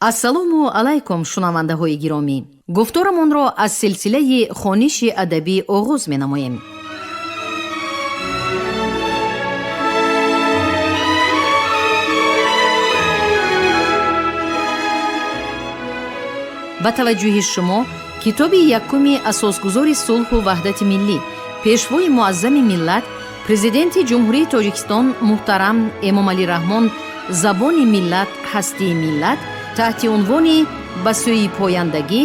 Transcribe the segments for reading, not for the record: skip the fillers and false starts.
Ассалому алайкум, шунавандаҳои гиромӣ. Гуфторамонро аз силсилаи хониши адабӣ оғоз менамоем. Ба таваҷҷӯҳи шумо китоби якуми асосгузори сулҳу ваҳдати миллӣ, пешвои муаззами миллат, Президенти Ҷумҳурии Тоҷикистон муҳтарам Эмомалӣ Раҳмон «Забони миллат, ҳастии миллат» таҳти унвони «Ба сӯи пояндагӣ»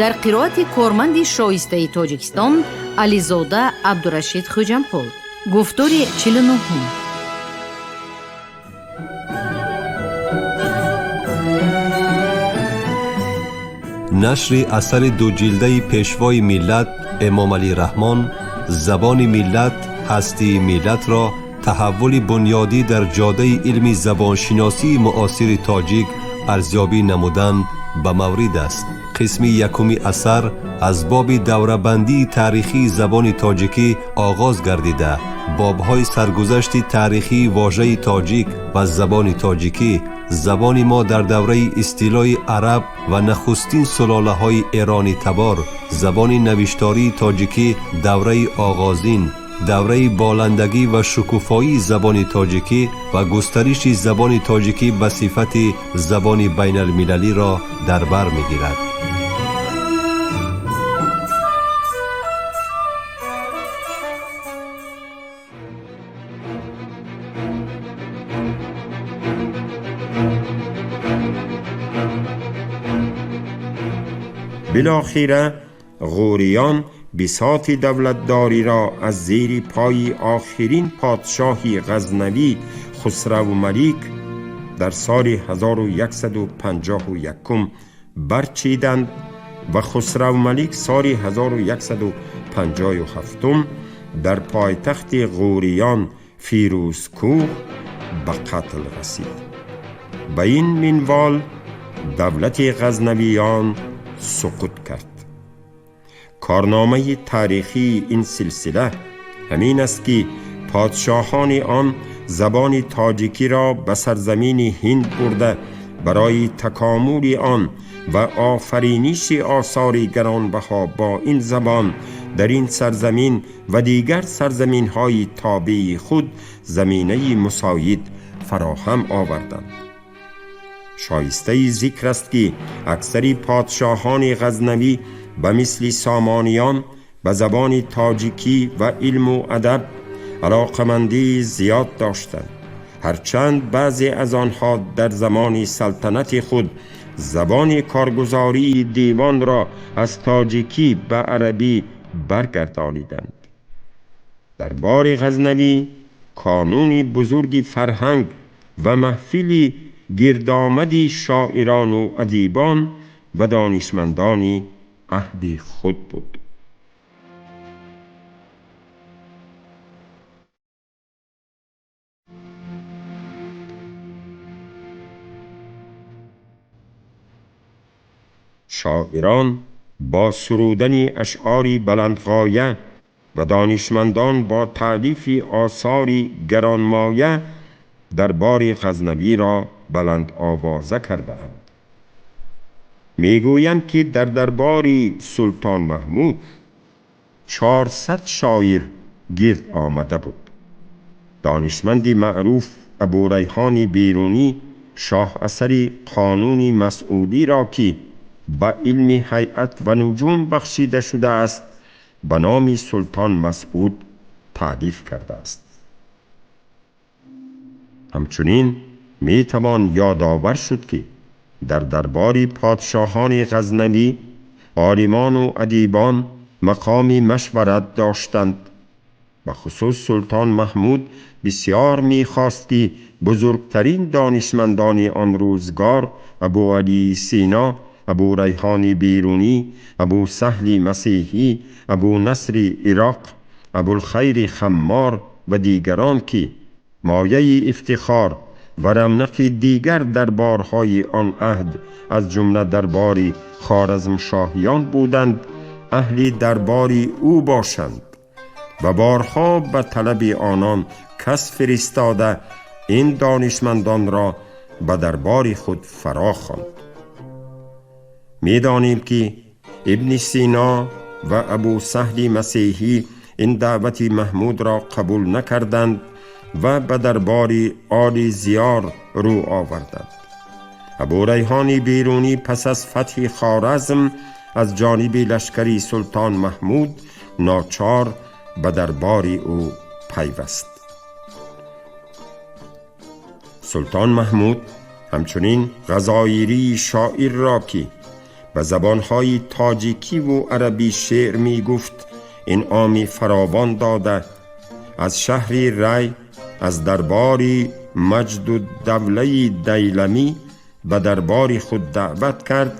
дар қироати корманди шоистаи Тоҷикистон Ализода Абдурашид Хӯҷамқул. Гуфтори 49-ум. Нашри асари дуҷилдаи пешвои миллат Эмомалӣ Раҳмон «Забони миллат, ҳастии миллат»-ро таҳаввули бунёдӣ дар ҷодаи илми забоншиносии муосири тоҷик арзёбӣ намудан ба маврид аст. Қисми якуми асар аз боби даврабандии таърихии забони тоҷикӣ оғоз гардида, бобҳои саргузашти таърихии вожаи тоҷик ва забони тоҷикӣ, забони мо дар давраи истилои араб ва нахустин сулолаҳои эронитабор, забони навиштории тоҷикӣ, давраи оғозин, давраи боландагӣ ва шукуфоии забони тоҷикӣ ва густариши забони тоҷикӣ ба сифати забони байналмилалиро дар бар мегирад. Билохира ғӯриён бисоти давлатдориро аз зери пои охирин подшоҳи Ғазнавӣ Хусраву Малик дар соли 1151 барчиданд ва Хусрав Малик соли 1157 дар пойтахти ғӯриён Фирӯзкӯҳ ба қатл расид. Ба ин минвол давлати Ғазнавиён суқут кард. Корномаи таърихии ин силсила ҳамин аст, ки подшоҳони он забони тоҷикиро ба сарзамини Ҳинд бурда, барои такомули он ва офариниши осори гаронбаҳо бо ин забон дар ин сарзамин ва дигар сарзаминҳои тобеи худ заминаи мусоид фароҳам оварданд. Шоистаи зикр аст, ки аксари подшоҳони Ғазнавӣ ба мисли Сомониён ба забони тоҷикӣ ва илму адаб алоқамандии зиёд доштанд. Ҳарчанд баъзе аз онҳо дар замони салтанати худ забони коргузории девонро аз тоҷикӣ ба арабӣ баргардониданд. Дарбори Ғазнавӣ кануни бузурги фарҳанг ва маҳфили гирдомади шоирону адибон ва донишмандони аҳди худ буд. Шоирон бо сурудани ашъори баландғоя ва донишмандон бо таълифи осори гаронмоя дарбори Ғазнавиро баландовоза кардаанд. Мегӯянд, ки дар дарбори Султон Маҳмуд 400 шоир гирд омада буд. Донишманди маъруф Абурайҳони Берунӣ шоҳасари Қонуни Масъудиро, ки ба илми ҳайат ва нуҷум бахшида шудааст, ба номи Султон Масъуд таълиф кардааст. Ҳамчунин метавон ёдовар шуд, ки дар дарбори подшоҳони Ғазнавӣ олимону адибон мақоми машварат доштанд. Бахусус Султон Маҳмуд бисёр мехост, ки бузургтарин донишмандони он рӯзгор Абуалӣ Сино, Абурайҳони Берунӣ, Абусаҳли Масеҳӣ, Абунасри Ироқ, Абулхайри Хаммор ва дигарон, ки мояи ифтихор ва равнақи дигар дарборҳои он аҳд, аз ҷумла дарбори Хоразмшоҳиён буданд, аҳли дарбори ӯ бошанд ва борҳо ба талаби онон кас фиристода, ин донишмандонро ба дарбори худ фаро хонд. Медонем, ки Ибни Сино ва Абусаҳли Масеҳӣ ин даъвати Маҳмудро қабул накарданд ва ба дарбори Оли Зиёр рӯ оварданд. Абурайҳони Берунӣ пас аз фатҳи Хоразм аз ҷониби лашкари Султон Маҳмуд ночор ба дарбори ӯ пайваст. Султон Маҳмуд ҳамчунин Ғазоирии шоирро, ки ба забонҳои тоҷикиву арабӣ шеър мегуфт, инъоми фаровон дода, аз шаҳри Рай аз дарбори Маҷдуддавлаи Дайламӣ ба дарбори худ даъват кард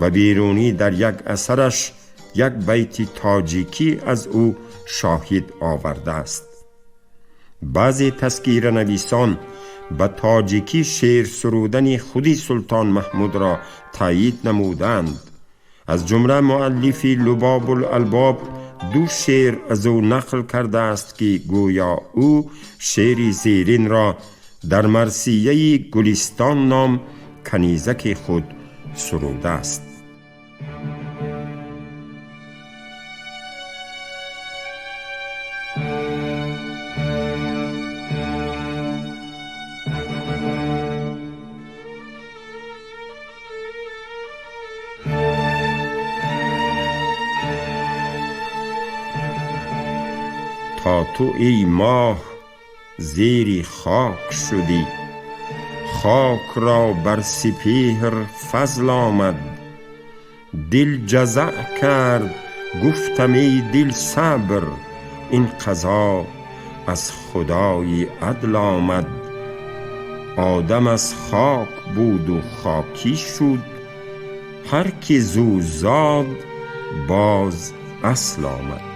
ва Берунӣ дар як асараш як байти тоҷикӣ аз ӯ шоҳид овардааст. Баъзе тазкиранависон ба тоҷикӣ шеър сурудани худи Султон Маҳмудро таъйид намуданд. Аз ҷумла муаллифи Лубобулалбоб ду шеър аз ӯ нақл кардааст, ки гӯё ӯ шеъри зеринро дар марсияи Гулистон ном канизаки худ сурудааст. تا تو ای ماه زیر خاک شدی، خاک را بر سپهر فضل آمد. دل جزع کرد، گفتم ای دل صبر، این قضا از خدای عدل آمد. آدم از خاک بود و خاکی شد، هر که زو زاد باز اصل آمد.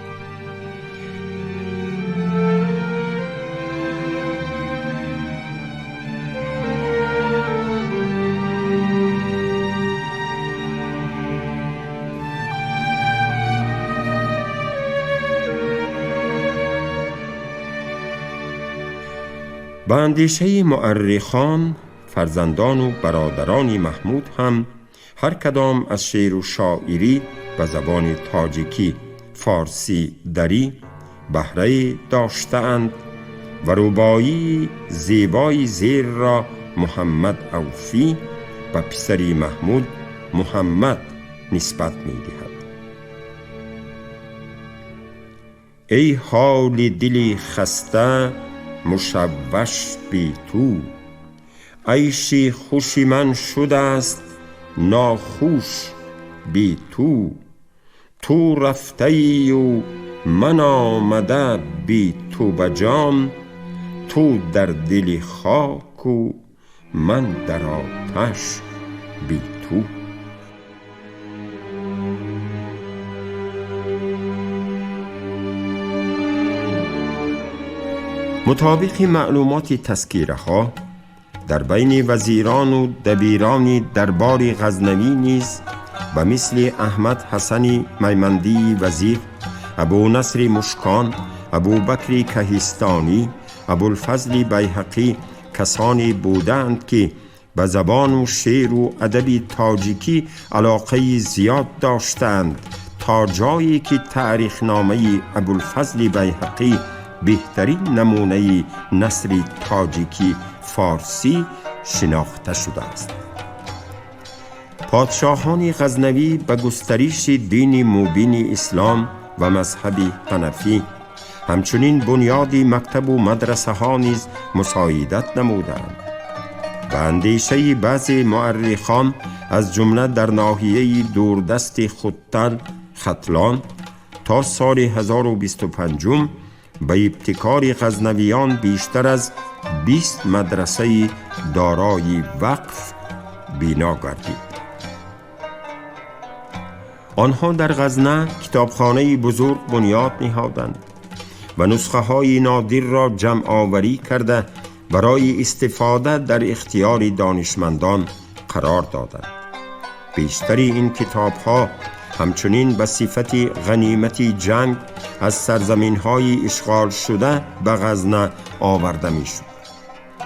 ба андешаи муаррихон, фарзандону бародарони Маҳмуд ҳам ҳар кадом аз шеъру шоирӣ ба забони тоҷикӣ, форсӣ, дарӣ баҳрае доштаанд ва рубоии зебои зерро Муҳаммад Авфӣ ба писари Маҳмуд Муҳаммад нисбат медиҳад. Эй ҳоли дили хаста мушавваш би ту, айши хуши ман шудаст нохуш би ту. Ту рафтаию ман омада би ту ба ҷон, ту дар дили хоку ман дар оташ би ту. Мутобиқи маълумоти тазкираҳо, дар байни вазирону дабирони дарбори Ғазнавӣ низ ба мисли Аҳмад Ҳасани Маймандии вазир, Абунасри Мушкон, Абубакри Каҳистонӣ, Абулфазли Байҳақӣ касоне будаанд, ки ба забону шеъру адаби тоҷикӣ алоқаи зиёд доштаанд, то ҷое ки таърихномаи Абулфазли Байҳақӣ беҳтарин намунаи насри тоҷикӣ форсӣ шинохта шудааст. Подшоҳони Ғазнавӣ ба густариши дини мубини ислом ва мазҳаби ҳанафӣ, ҳамчунин бунёди мактабу мадрасаҳо низ мусоидат намуданд. Ба андешаи баъзе муаррихон, аз ҷумла дар ноҳияи дурдасти Хуттал, Хатлон, то соли 1025 ба ибтикори ғазнавиён бештар аз 20 мадрасаи дорои вақф бино гардид. Онҳо дар Ғазна китобхонаи бузург бунёд ниҳоданд ва нусхаҳои нодирро ҷамъоварӣ карда, барои истифода дар ихтиёри донишмандон қарор доданд. Бештари ин китобҳо ҳамчунин ба сифати ғанимати ҷанг аз сарзаминҳои ишғолшуда ба Ғазна оварда мешуд.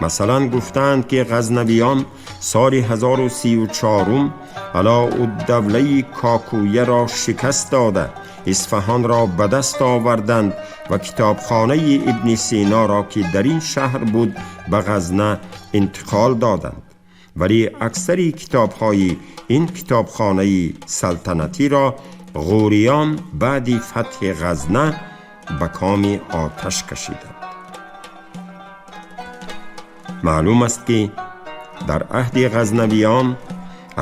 Масалан, гуфтаанд, ки ғазнавиён Соли 1034 Алоуддавлаи Кокуяро шикаст дода, Исфаҳонро ба даст оварданд ва китобхонаи Ибни Синоро, ки дар ин шаҳр буд, ба Ғазна интиқол доданд. Вале аксари китобҳои ин китобхонаи салтанатиро ғӯриён баъди фатҳи Ғазна ба коми оташ кашиданд. Маълум аст, ки дар аҳди ғазнавиён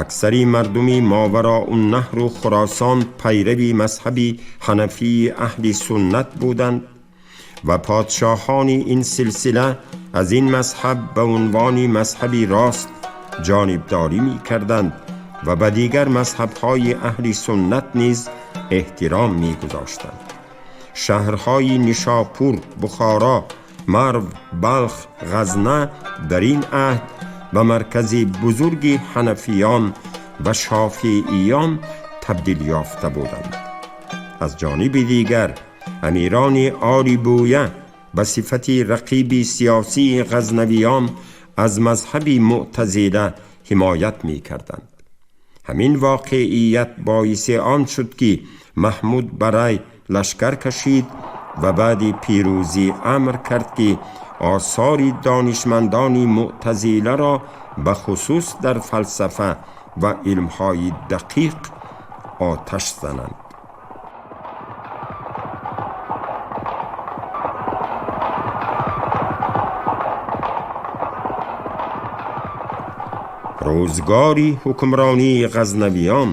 аксари мардуми Мовароуннаҳру Хуросон пайрави мазҳаби ҳанафии аҳли суннат буданд ва подшоҳони ин силсила аз ин мазҳаб ба унвони мазҳаби рост ҷонибдорӣ мекарданд ва ба дигар мазҳабҳои аҳли суннат низ эҳтиром мегузоштанд. Шаҳрҳои Нишопур, Бухоро, Марв, Балх, Ғазна дар ин аҳд ба маркази бузурги ҳанафиён ва шофииён табдил ёфта буданд. Аз ҷониби дигар, амирони Оли Бӯя ба сифати рақиби сиёсии ғазнавиён аз мазҳаби мӯътазила ҳимоят мекарданд. Ҳамин воқеият боиси он шуд, ки Маҳмуд ба Рай лашкар кашид ва баъди пирӯзӣ амр кард, ки осори донишмандони мӯътазиларо ба хусус дар фалсафа ва илмҳои дақиқ оташ зананд. Рӯзгори ҳукмронии ғазнавиён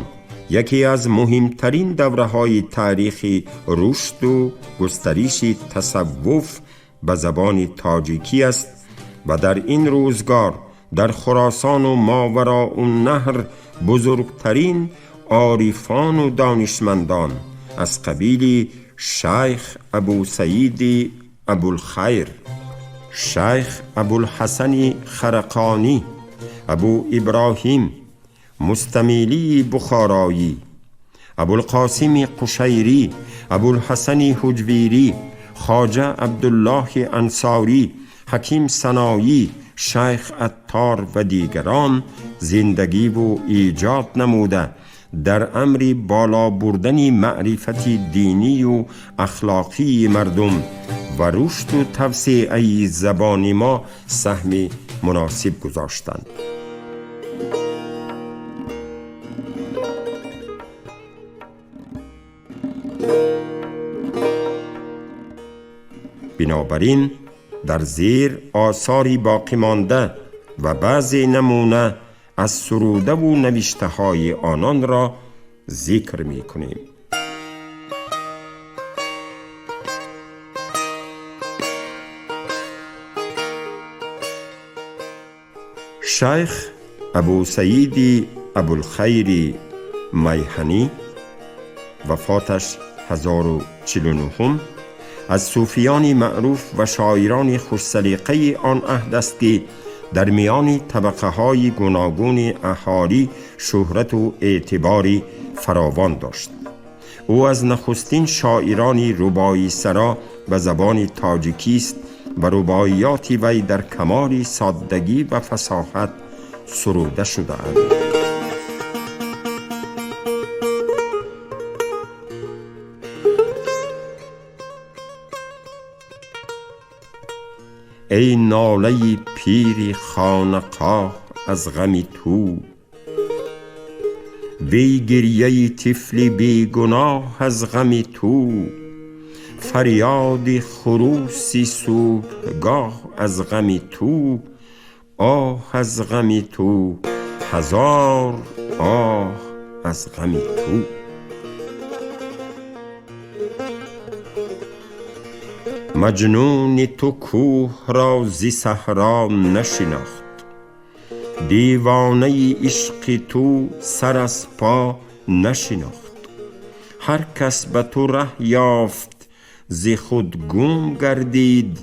яке аз муҳимтарин давраҳои таърихи рушду густариши тасаввуф ба забони тоҷикӣ аст ва дар ин рӯзгор дар Хуросону Мовароуннаҳр бузургтарин орифону донишмандон аз қабили шайх Абусаиди Абулхайр, шайх Абулҳасани Харақонӣ, Абу Иброҳим Мустамилии Бухороӣ, Абулқосими Қушайрӣ, Абулҳасани Ҳуҷвирӣ, Хоҷа Абдуллоҳи Ансорӣ, Ҳаким Саноӣ, шайх Аттор ва дигарон зиндагиву эҷод намуда, дар амри боло бурдани маърифати динию ахлоқии мардум ва рушду тавсеаи забони мо саҳми муносиб гузоштанд. Бинобар ин, дар зер осори боқӣ монда ва баъзе намуна аз сурудаву навиштаҳои ононро зикр мекунем. Шайх Абусаиди Абулхайри Майҳанӣ, вафоташ 1049, аз сӯфиёни маъруф ва шоирони хушсалиқаи он аҳд аст, ки дар миёни табақаҳои гуногуни аҳолӣ шӯҳрату эътибори фаровон дошт. Ӯ аз нахустин шоирони рубоисаро ба забони тоҷикист ва рубоиёти вай дар камоли соддагӣ ва фасоҳат суруда шудаанд. Эй нолаи пири хонақоҳ аз ғами ту, вей гирьяи тифли бегуноҳ аз ғами ту, фарёди хуруси субҳгоҳ аз ғами ту, оҳ аз ғами ту, ҳазор оҳ аз ғами ту. Маҷнуни ту кӯҳро зи саҳро нашинохт, девонаи ишқи ту сар аз по нашинохт. Ҳар кас ба ту раҳ ёфт, зи худ гум гардид,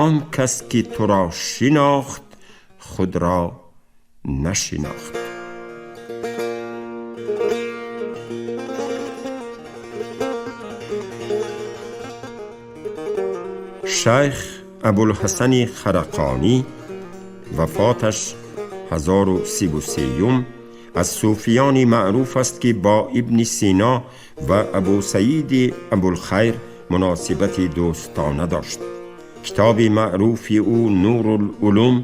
он кас ки туро шинохт, худро нашинохт. Шайх Абулҳасани Харақонӣ, вафоташ 1033 аз сӯфиёни маъруф аст, ки бо Ибни Сино ва Абусаиди Абулхайр муносибати дӯстона дошт. Китоби маъруфи ӯ Нурулулум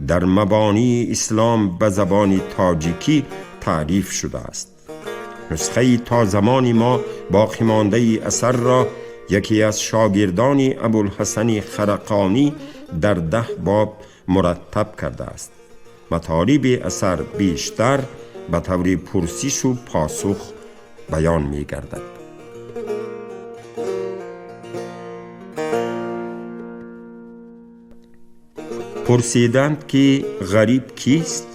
дар мабонии ислом ба забони тоҷикӣ таъриф шудааст. Нусхаи то замони мо боқимондаи асарро яке аз шогирдони Абулҳасани Харақонӣ дар 10 боб мураттаб кардааст. Матолиби асар бештар ба таври пурсишу посух баён мегардад. Пурсиданд, ки ғариб кист?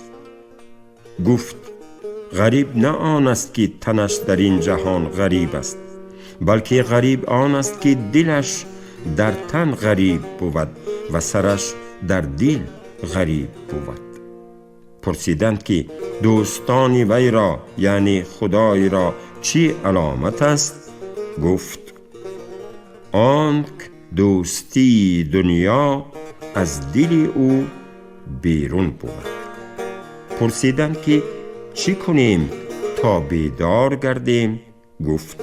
Гуфт: ғариб на он аст, ки танаш дар ин ҷаҳон ғариб аст, балки ғариб он аст, ки дилаш дар тан ғариб бувад ва сараш дар дил ғариб бувад. Пурсиданд, ки дӯстони вайро, яъне Худойро, чӣ аломат аст? Гуфт: онк дӯстии дунё аз дили ӯ берун бувад. Пурсиданд, ки чӣ кунем то бедор гардем? Гуфт: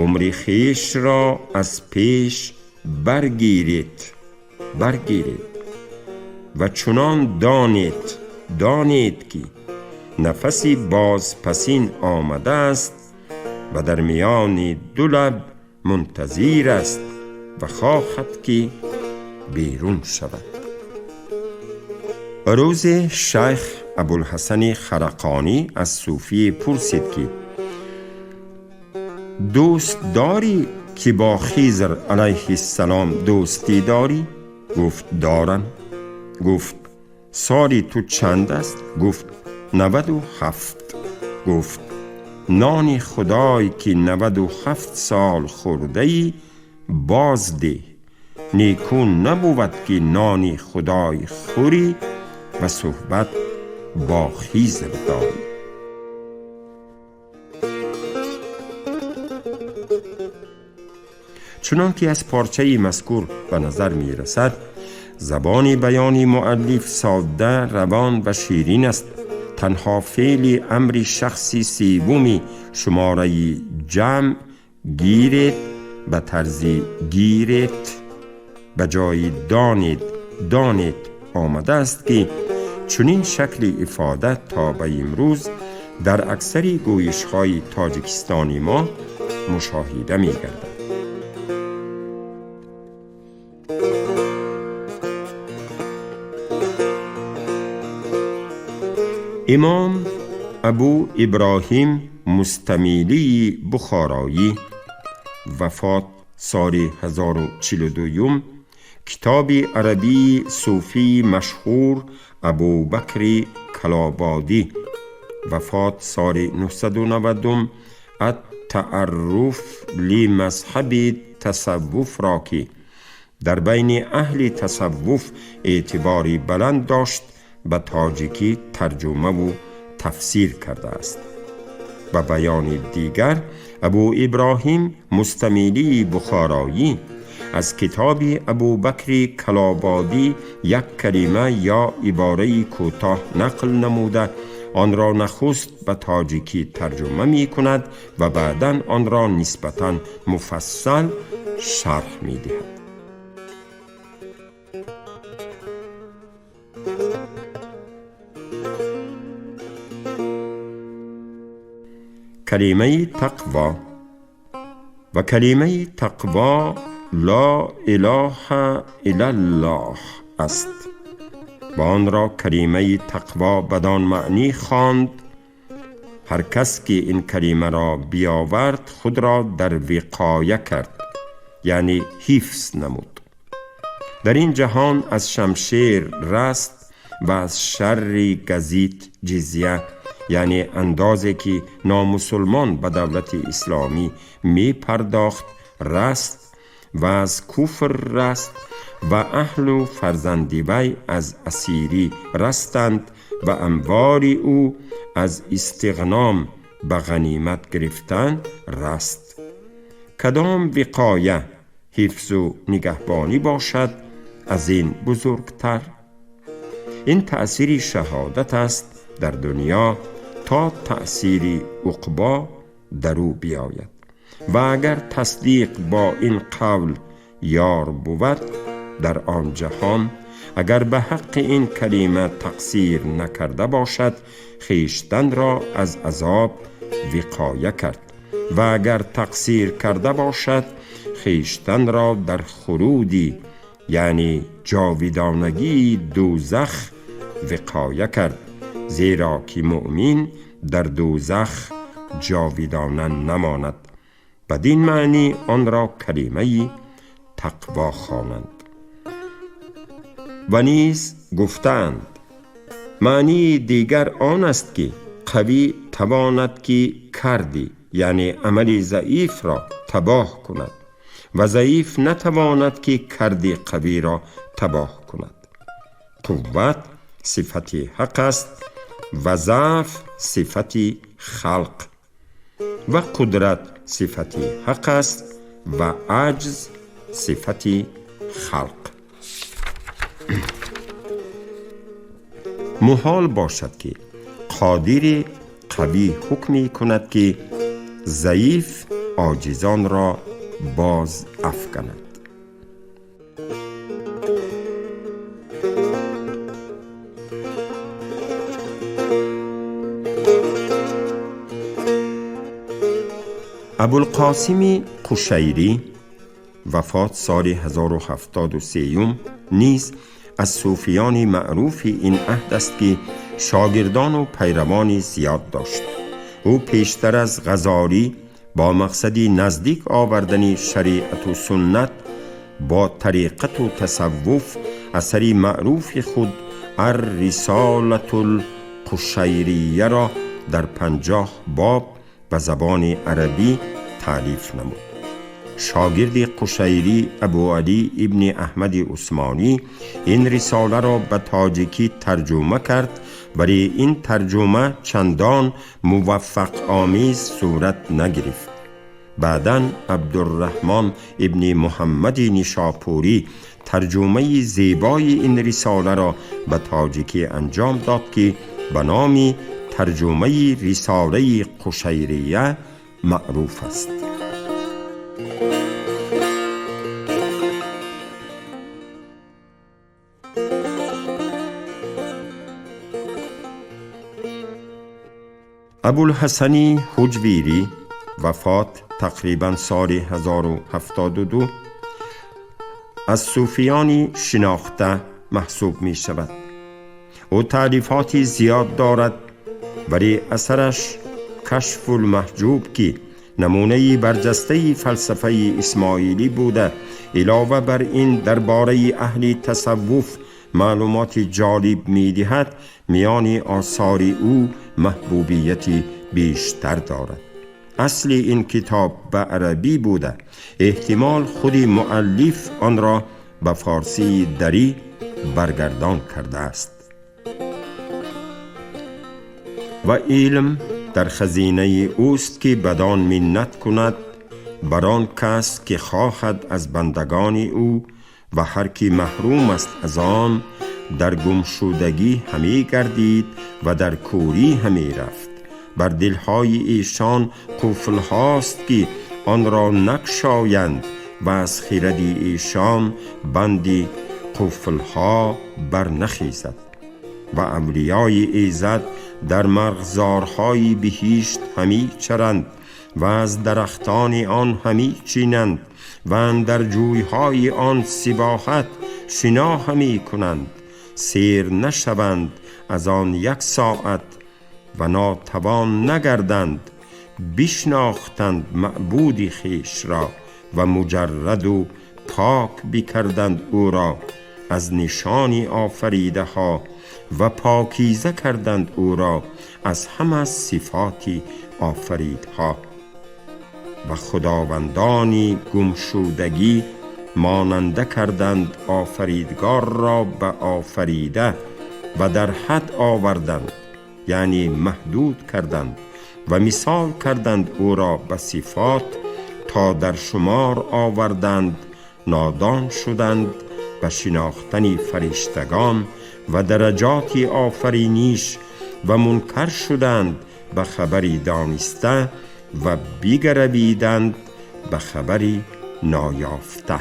умри хешро аз пеш баргиред ва чунон донед, ки нафаси бозпасин омадааст ва дар миёни ду лаб мунтазир аст ва хоҳад, ки берун шавад. Рӯзе шайх Абулҳасани Харақонӣ аз сӯфие пурсид, ки дӯст дорӣ, ки бо Хизр алайҳиссалом дӯстӣ дорӣ? Гуфт: дорам. Гуфт: соли ту чанд аст? Гуфт: 97. Гуфт: нони Худой, ки 97 сол хӯрдаӣ, боз деҳ. Некӯ набувад, ки нони Худой хӯрӣ ва суҳбат бо Хизр дорӣ. Чунон ки аз порчаи мазкур ба назар мерасад, забони баёни муаллиф содда, равон ва ширин аст. Танҳо феъли амри шахси севуми шумораи ҷамъ гиред ба тарзи гирет ба ҷои донед донед омадааст, ки чунин шакли ифода то ба имрӯз дар аксари гӯйишҳои тоҷикистони мо мушоҳида мегардад. Имом Абу Иброҳим Мустамилии Бухороӣ, вафот соли 1042, китоби арабии сӯфии машҳур Абубакри Калободӣ, вафот соли 990, ат-Таарруф лимазҳаби тасаввуфро, ки дар байни аҳли тасаввуф эътибори баланд дошт, ба тоҷикӣ тарҷумаву тафсир кардааст. Ба баёни дигар, Абу Иброҳим Мустамилии Бухороӣ аз китоби Абубакри Калободӣ як калима ё ибораи кӯтоҳ нақл намуда, онро нахуст ба тоҷикӣ тарҷума мекунад ва баъдан онро нисбатан муфассал шарҳ медиҳад. Калимаи тақво ва калимаи тақво ло илоҳа иллаллоҳ аст ва онро калимаи тақво бадон маънӣ хонд: ҳар кас ки ин калимаро биёвард, худро дар виқоя кард, яъне ҳифз намуд. Дар ин ҷаҳон аз шамшер раст ва аз шарри газид ҷизя, яъне андозе ки номусулмон ба давлати исломӣ мепардохт, раст ва аз куфр раст ва аҳлу фарзанди вай аз асирӣ растанд ва амволи ӯ аз истиғном ба ғанимат гирифтан раст. Кадом виқоя, ҳифзу нигаҳбонӣ бошад аз ин бузургтар? Ин таъсири шаҳодат аст дар дунё то таъсири уқбо дар ӯ биёяд. Ва агар тасдиқ бо ин қавл ёр бувад дар он ҷаҳон, агар ба ҳаққи ин калима тақсир накарда бошад, хештанро аз азоб виқоя кард, ва агар тақсир карда бошад, хештанро дар хуруди, яъне ҷовидонагии дӯзах виқоя кард, зеро ки муъмин дар дӯзах ҷовидона намонад. Бадин маънӣ онро калимаи тақво хонанд. Ва низ гуфтаанд, маънии дигар он аст ки қавӣ тавонад ки кардӣ, яъне амали заифро табоҳ кунад, ва заиф натавонад ки карди қавиро табоҳ кунад. Қувват сифати ҳақ аст ва заъф сифати халқ, ва қудрат сифати ҳақ аст ва аҷз сифати халқ. Муҳол бошад ки қодири қавӣ ҳукме кунад ки заиф оҷизонро боз афканад. Абулқосими Қушайрӣ вафот соли 1073 низ аз сӯфиёни маъруфи ин аҳд аст ки шогирдону пайравони зиёд дошт. Ӯ пештар аз Ғазолӣ бо мақсади наздик овардани шариату суннат бо тариқату тасаввуф асари маъруфи худ Ар-Рисолату л-Қушайрияро дар 50 боб ба забони арабӣ таълиф намуд. Шогирди Қушайрӣ Абуалӣ ибни Аҳмади Усмонӣ ин рисоларо ба тоҷикӣ тарҷума кард, вале ин тарҷума чандон муваффақомез сурат нагирифт. Баъдан Абдурраҳмон ибни Муҳаммади Нишопурӣ тарҷумаи зебои ин рисоларо ба тоҷикӣ анҷом дод ки ба номи тарҷумаи рисолаи Қушайрия маъруф аст. Абулҳасани Ҳуҷвирӣ вафот тақрибан соли 1072 аз сӯфиёни шинохта маҳсуб мешавад. Ӯ таълифоти зиёд дорад, вале асараш Кашфулмаҳҷуб ки намунаи барҷастаи фалсафаи исмоилӣ буда, илова бар ин дар бораи аҳли тасаввуф маълумоти ҷолиб медиҳад, миёни осори ӯ маҳбубияти бештар дорад. Асли ин китоб ба арабӣ буда, эҳтимол худи муаллиф онро ба форсии дарӣ баргардон кардааст. Ва илм дар хазинаи ӯст ки бадон миннат кунад бар он кас ки хоҳад аз бандагони ӯ, ва ҳар ки маҳрум аст аз он дар гумшудагӣ ҳамӣ гардид ва дар кӯрӣ ҳамӣ рафт. Бар дилҳои эшон қуфлҳост ки онро накшоянд ва аз хиради эшон банди қуфлҳо барнахезад. Ва авлиёи иззат дар марғзорҳои биҳишт ҳамӣ чаранд ва аз дарахтони он ҳамӣ чинанд ва андар ҷӯйҳои он сибоҳат шино ҳамӣ кунанд, сер нашаванд аз он як соат ва нотавон нагарданд. Бишнохтанд маъбуди хешро ва муҷарраду пок бикарданд ӯро аз нишони офаридаҳо ва покиза карданд ӯро аз ҳама сифоти офаридҳо. Ва худовандони гумшудагӣ монанда карданд офаридгорро ба офарида ва дар ҳад оварданд, яъне маҳдуд карданд ва мисол карданд ӯро ба сифот то дар шумор оварданд, нодон шуданд ба шинохтани фариштагон و درجات آفرینش و منکر شدند به خبری دانسته و بگرویدند به خبری نایافته.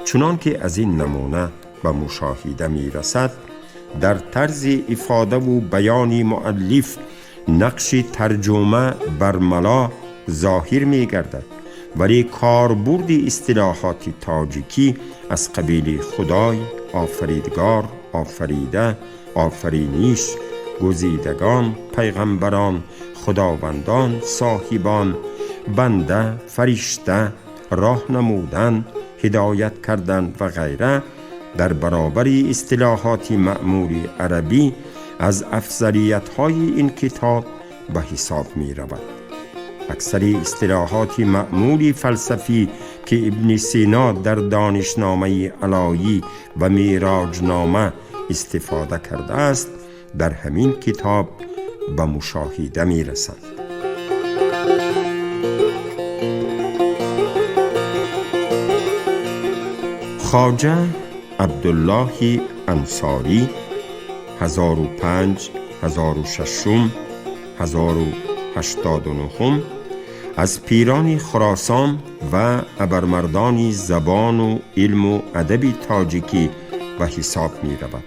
چنان که از این نمونه به مشاهده می رسد، در طرز افاده و بیان مؤلف نقش ترجمه برملا ظاهر می گردد، ولی کاربرد اصطلاحات تاجیکی از قبیل خدای، آفریدگار، آفریده، آفرینش، گزیدگان، پیغمبران، خداوندان، صاحبان، بنده، فرشته، راه نمودن، هدایت کردن و غیره در برابر اصطلاحات معمول عربی از افضلیت‌های این کتاب به حساب می رود. اکثر اصطلاحات معمول فلسفی که ابن سینا در دانشنامه علایی و معراجنامه استفاده کرده است در همین کتاب به مشاهده می رسند. خواجه عبدالله انصاری 1005 1006 1089 از پیران خراسان و ابرمردان زبان و علم و ادب تاجیکی به حساب می رود.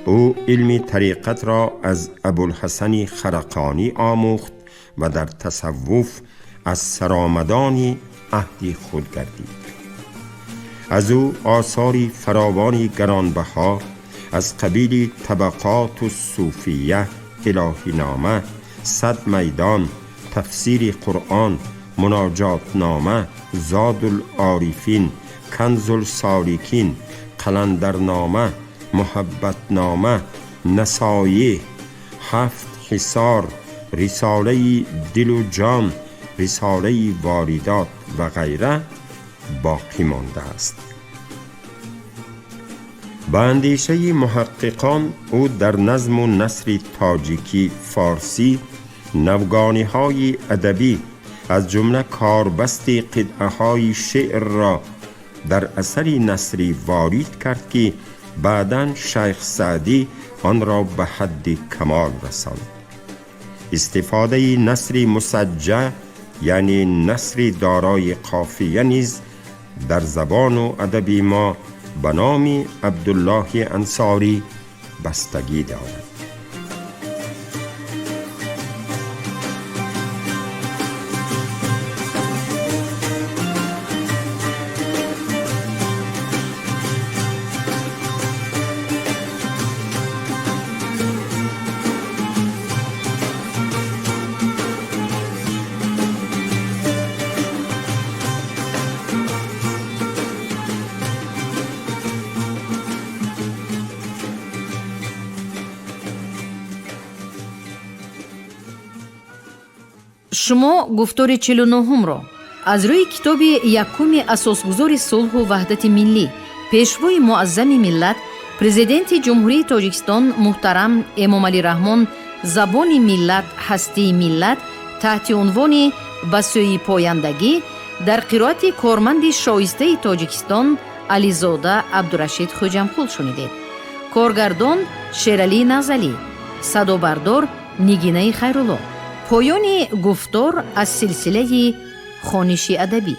او علم طریقت را از ابوالحسن خرقانی آموخت و در تصوف از سرآمدان عهد خود گردید. از او آثاری فراوانی گرانبها از قبیل طبقات الصوفیه، الهی نامه، صد میدان، تفسیر قرآن، مناجات نامه، زاد العارفین، کنز السالکین، قلندرنامه، محبت نامه، نصایح، هفت حصار، رساله دل و جان، رساله واردات و غیره باقی مانده است. به اندیشه محققان او در نظم و نثر تاجیکی فارسی نوگانی های ادبی از جمله کاربست قطعه های شعر را در اثر نثری وارد کرد که بعداً شیخ سعدی آن را به حد کمال رساند. استفاده نثر مسجع یعنی نثر دارای قافیه نیز در زبان و ادب ما به نام عبدالله انصاری بستگی دارد. Шумо гуфтори 49-ҳумро аз рӯи китоби якуми асосгузори сулҳу ваҳдати миллӣ, пешвои муаззами миллат, президенти Ҷумҳурии Тоҷикистон муҳтарам Эмомалӣ Раҳмон «Забони миллат, ҳастии миллат» таҳти унвони «Ба сӯи пояндагӣ» дар қироати корманди шоистаи Тоҷикистон Ализода Абдурашид Хӯҷамқул шунидед. Коргардон Шералӣ Назалӣ, садобардор Нигинаи Хайрулло. Поёни гуфтор аз силсилаи хониши адабӣ.